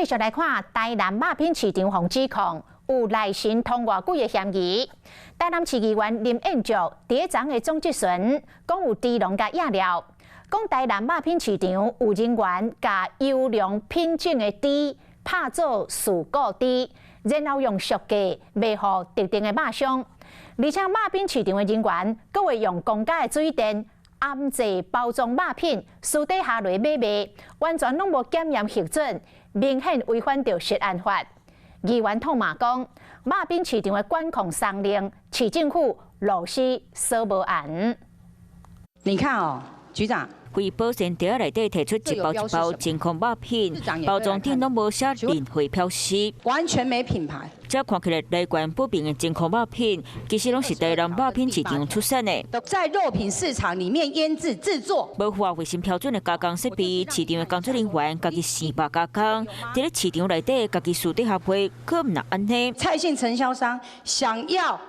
繼續來看台南肉品市場予指控有內神通外鬼的嫌疑。台南市議員林燕竹佇昨昏的總質詢，講有豬農共野料，講台南肉品市場有人員共優良品種的豬拍做事故豬，然後用俗價賣予特定的肉商，而且肉品市場的人員閣會用公家的水電銜製包裝肉品，私底下來買賣，完全攏無檢驗核准，明顯違反著食安法。議員痛罵講，肉品市場的管控鬆令，市政府落實鎖無嚴。你看哦，局長。為保鮮袋內底提出一包一包真空肉品，包裝頂攏無寫任何標識，完全沒品牌。這看起來來源不明的真空肉品，其實攏是台南肉品市場出產的。在肉品市場裡面醃製製作，無符合衛生標準的加工設備，市場的工作人員家己生肉加工，佇咧市場內底家己私底下賣，閣毋若按呢。蔡姓承銷商想要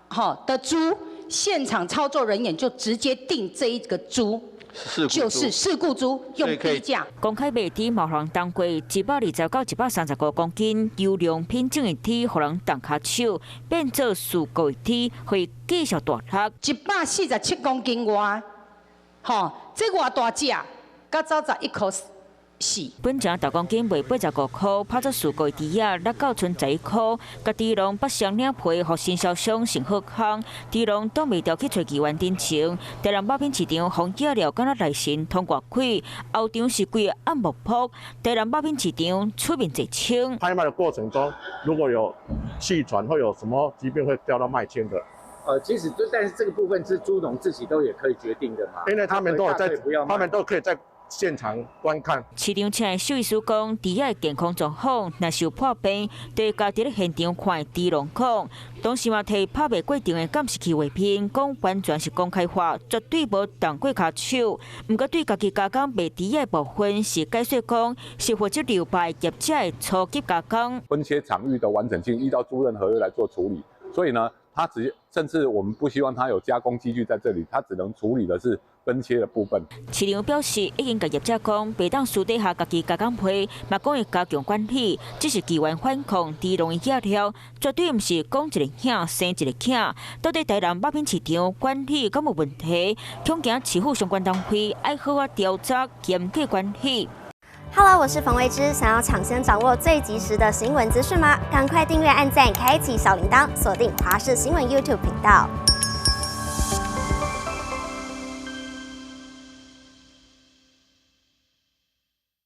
好的豬，現場操作人員就直接訂這一個豬。就是事故豬，用低價。公開賣豬嘛予人當過120到135公斤優良品種的豬，予人動跤手，變做事故的豬，會繼續大落。147公斤外，吼，這偌大隻，閣走11塊4。本正逐公斤賣85塊，拍做事故豬仔，落到賰11塊。共豬農剝雙領皮，予承銷商上好康。豬農擋袂牢去揣議員陳情，台南肉品市場予野料敢若內神通外鬼，後場是規个暗幕鋪。台南肉品市場出面澄清。拍賣的過程中，如果有氣喘，會有什麼疾病會掉到賣籤的？其實但是這個部分是豬農自己都也可以決定的嘛。因為他們都有在，他們都可以在現場觀看。市場請的獸醫師講，豬仔的健康狀況若是有破病，就會共佇咧現場看的豬農講。同時嘛，提拍賣過程的監視器畫面，講完全是公開化，絕對無動過跤手。毋過對家己加工賣豬仔的部分，是解說講是負責留白業者的初級加工。分切場域的完整性，依照租賃合約來做處理。所以呢，他只甚至我們不希望他有加工機具在這裡，他只能處理的是分切的部分。市長表示，已經共業者講，袂當私底下家己加工批，嘛講會加強管理。只是議員反控豬農的野料，絕對毋是講一個疼生一個囝。到底台南肉品市場管理敢有問題？恐驚市府相關單位愛好好調查，嚴格管理。 Hello，我是馮維之，想要搶先掌握最及時的新聞資訊嗎？趕快訂閱、按讚、開啟小鈴鐺，鎖定華視新聞 YouTube 頻道。